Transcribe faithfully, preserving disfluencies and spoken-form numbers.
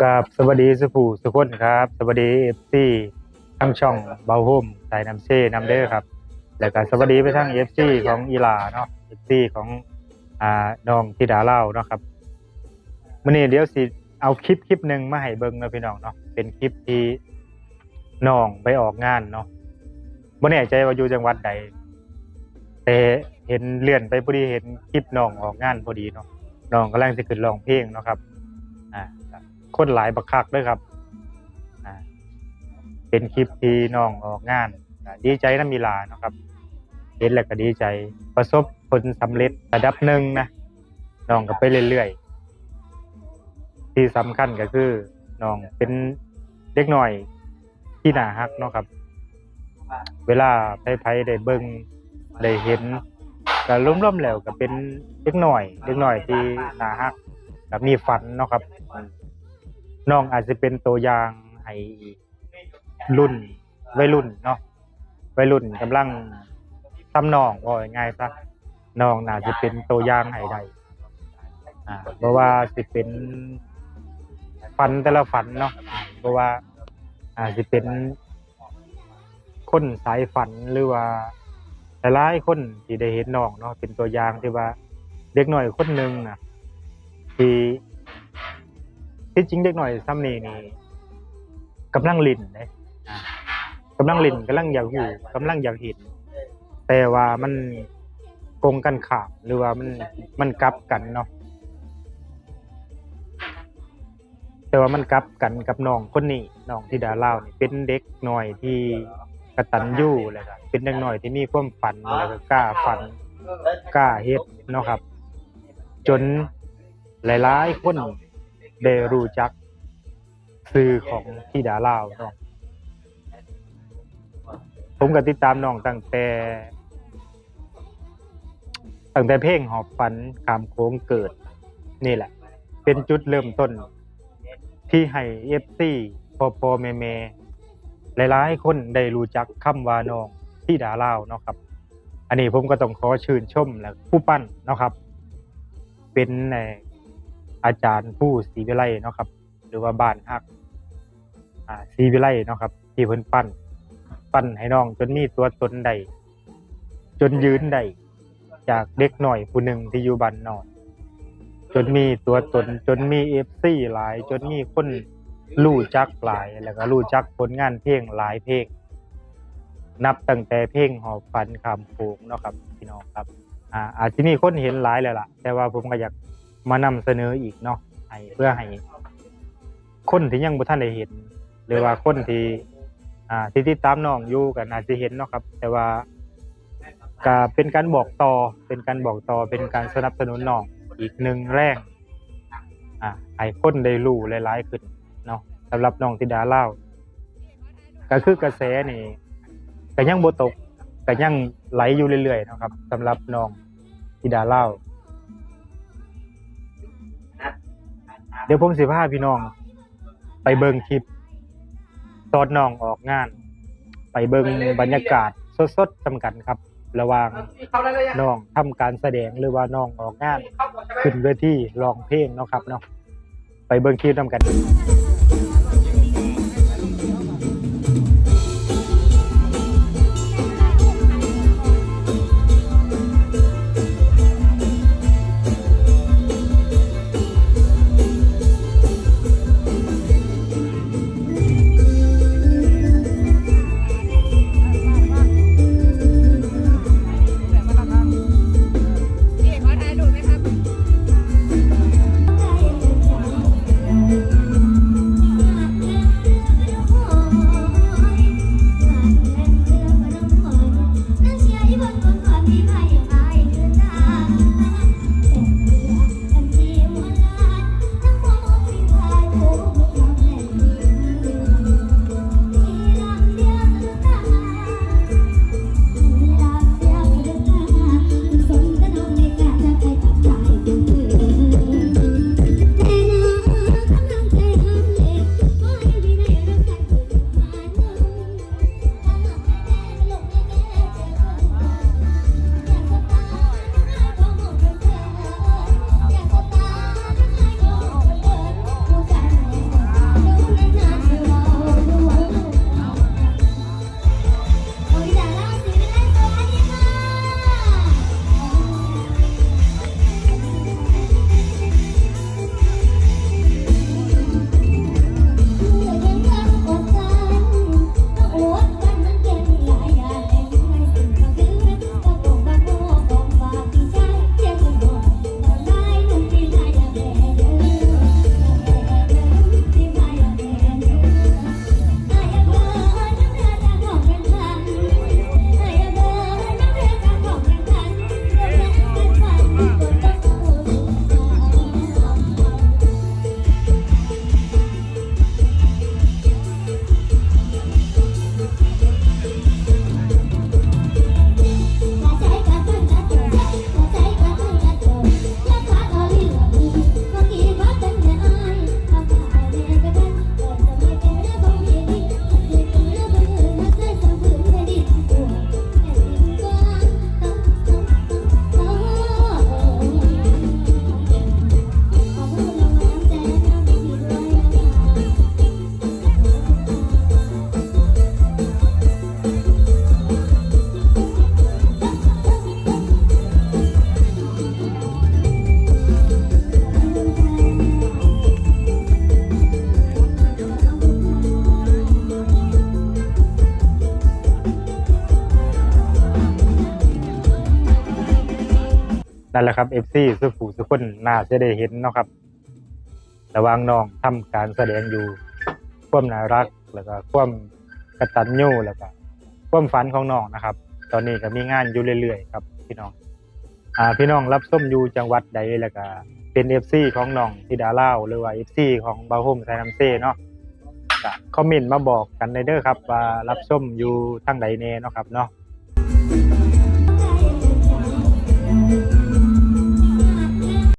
ครับ สวัสดีสุผู้สุคนครับ สวัสดี เอฟซี ทางช่องเบาโฮมสายน้ำเซนำเด้อครับ แล้วก็สวัสดีไปทาง เอฟซี ของอีหล่าเนาะ เอฟซี ของ อ่า น้องธิดาลาวเนาะครับ มื้อนี้เดี๋ยวสิเอาคลิปคลิปหนึ่งมาให้เบิ่งเนาะพี่น้องเนาะ เป็นคลิปที่น้องไปออกงานเนาะ บ่แน่ใจว่าอยู่จังหวัดใด แต่เห็นเลื่อนไปพอดีเห็นคลิปน้องออกงานพอดีเนาะ น้องกำลังสิขึ้นร้องเพลงเนาะครับ อ่า คนหลายบักคักเลยครับ อ่า เป็นคลิปที่น้องออกงาน อ่า ดีใจนำอีหล่าเนาะครับ เห็นแล้วก็ดีใจ ประสบผลสำเร็จระดับหนึ่งนะ น้องก็ไปเรื่อยๆ ที่สำคัญก็คือน้องเป็นเด็กน้อยที่น่าฮักเนาะครับ เวลาไผๆได้เบิ่งได้เห็น ก็รวมๆแล้วก็เป็นเด็กน้อย เด็กน้อยที่น่าฮัก ก็มีฝันเนาะครับ น้องอาจสิเป็นตัวอย่างให้อีก รุ่นวัยรุ่นเนาะ วัยรุ่นกำลังทำนอง เว้าง่ายๆซะ น้องน่าสิเป็นตัวอย่างให้ได้ อ่า บ่ว่าสิเป็นฝันแต่ละฝันเนาะ บ่ว่า อ่า สิเป็นคนสายฝันหรือว่าหลายๆคนที่ได้เห็นน้องเนาะ เป็นตัวอย่างที่ว่าเด็กน้อยคนหนึ่งนะ ที่ ที่จริงเด็กน้อยส่ำนี้นี่กำลังเล่นเด้ อ่า กำลังเล่น กำลังอยากรู้ กำลังอยากเห็น แต่ว่ามันกงกันข้าม หรือว่ามัน มันกลับกันเนาะ แต่ว่ามันกลับกันกับน้องคนนี้ น้องธิดาลาวนี่เป็นเด็กน้อยที่กตัญญู แล้วก็เป็นเด็กน้อยที่มีความฝัน แล้วก็กล้าฝัน กล้าเฮ็ดเนาะครับ จนหลายๆคนได้รู้จักชื่อของธิดาลาวเนาะ ผมก็ติดตามน้องตั้งแต่ ตั้งแต่เพลงหอบฝันข้ามโขงเกิดนี่แหละ เป็นจุดเริ่มต้นที่ให้ เอฟซี พ่อๆแม่ๆ หลายๆคนได้รู้จักคำว่าน้องธิดาลาวเนาะครับ อันนี้ผมก็ต้องขอชื่นชมและครูปั้นเนาะครับ เป็น เอ่อ อาจารย์ครูศรีวิไลเนาะครับ หรือว่าบ้านฮัก อ่า ศรีวิไลเนาะครับ ที่เพิ่นปั้น ปั้นให้น้องจนมีตัวตนได้ จนยืนได้ จากเด็กน้อยผู้หนึ่งที่อยู่บ้านนอก จนมีตัวตน จนมี เอฟซี หลาย จนมีคนรู้จักหลาย แล้วก็รู้จักผลงานเพลงหลายเพลง นับตั้งแต่เพลงหอบฝันข้ามโขงเนาะครับ พี่น้องครับ อ่า อาจสิมีคนเห็นหลายแล้วล่ะ แต่ว่าผมก็อยากมานำเสนออีกเนาะ ให้ เพื่อให้คนที่ยังบ่ทันได้เห็น หรือว่าคนที่ อ่า ที่ติดตามน้องอยู่ก็น่าสิเห็นเนาะครับ แต่ว่าก็เป็นการบอกต่อ เป็นการบอกต่อ เป็นการสนับสนุนน้องอีกหนึ่งแรง อ่า ให้คนได้รู้หลายๆขึ้นเนาะ สำหรับน้องธิดาลาว ก็คือกระแสนี่ก็ยังบ่ตก ก็ยังไหลอยู่เรื่อยๆเนาะครับ สำหรับน้องธิดาลาว เดี๋ยวผมสิพาพี่น้องไปเบิ่งคลิปตอนน้องออกงาน ไปเบิ่งบรรยากาศสดๆนำกันครับ ระหว่างน้องทำการแสดงหรือว่าน้องออกงาน ขึ้นเวทีร้องเพลงเนาะครับเนาะ ไปเบิ่งคลิปนำกัน นั่นแหละครับ เอฟซี สุผู้สุคนน่าจะได้เห็นเนาะครับ ระหว่างน้องทำการแสดงอยู่ ความน่ารัก แล้วก็ความกตัญญู แล้วก็ความฝันของน้องนะครับ ตอนนี้ก็มีงานอยู่เรื่อยๆครับพี่น้อง อ่า พี่น้องรับชมอยู่จังหวัดใด แล้วก็เป็น เอฟซี ของน้องธิดาลาว หรือว่า เอฟซี ของบ่าวโฮมไซน้ำเซเนาะ ก็คอมเมนต์มาบอกกันได้เด้อครับ ว่ารับชมอยู่ทางใดแน่เนาะครับเนาะ